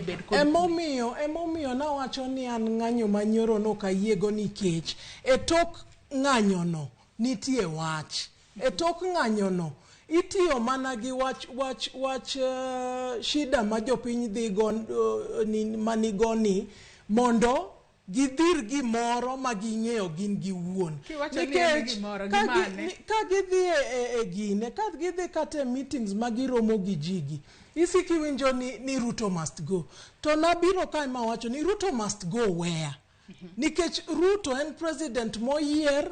obed kod kwe. Emomiyo nawacho ni an ng'anyo manyoro nok ayiego nikech e tok ng'anyono nitie wach. E tok ng'anyono itiyo mana gi wach wach wach shida ma jopiny dhigo manigo ni mondo gidhir gimoro ma ging'eyo gin giwuon. Kiwacho ni en gimoro, gimane? Ka gidhi e gine, ka gidhi kata e meetings ma giromo gi ji gi, isiko iwinjo ni Ruto must go. To nabiro kae mawacho ni Ruto must go where? Nikech Ruto en president moyier,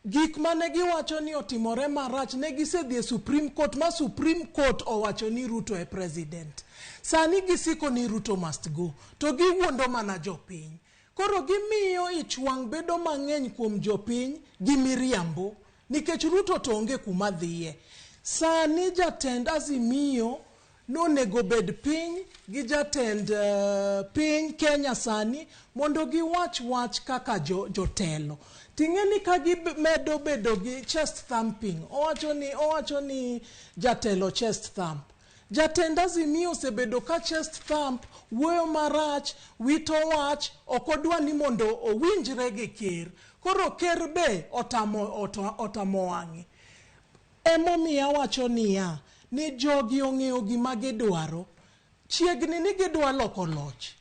gik mane giwacho ni otimore marach ne gisedhi e Supreme Court ma Supreme Court owacho ni Ruto e president. Sani gisiko ni Ruto must go to giwuondo mana jopiny. Koro gimiyo ich wang' bedo mang'eny kuom jopiny gi miriambo nikech Ruto to onge kuma dhiye. Sani jatend Azimio nonego bed piny gi jatend piny Kenya sani mondo giwach wach kaka jotelo. Ting'e ni ka gimedo bedo gi chest thumping, owacho ni jatelo chest thump. Jatend Azimio osebedo ka chest thump, wuoyo marach, wito wach, ok odwa ni mondo owinjre gi ker. Koro ker be otamo wang'e. Emomiyo awacho niya, ni jogi ong'eyo gima gidwaro. Chiegni ni gidwa loko loch.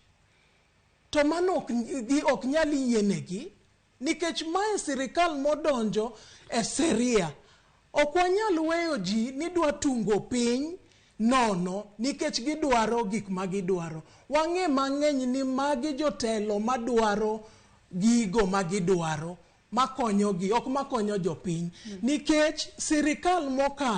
To mano ok nyal yienegi nikech mae sirikal modonjo e seria. Ok wanyal weyo ji ni dwa tungo piny nono nikech gidwaro gik ma gidwaro. Wang'e mang'eny ni magi jotelo madwaro gigo ma gidwaro makonyogi, ok makonyo jopiny. Nikech sirikal mokalo.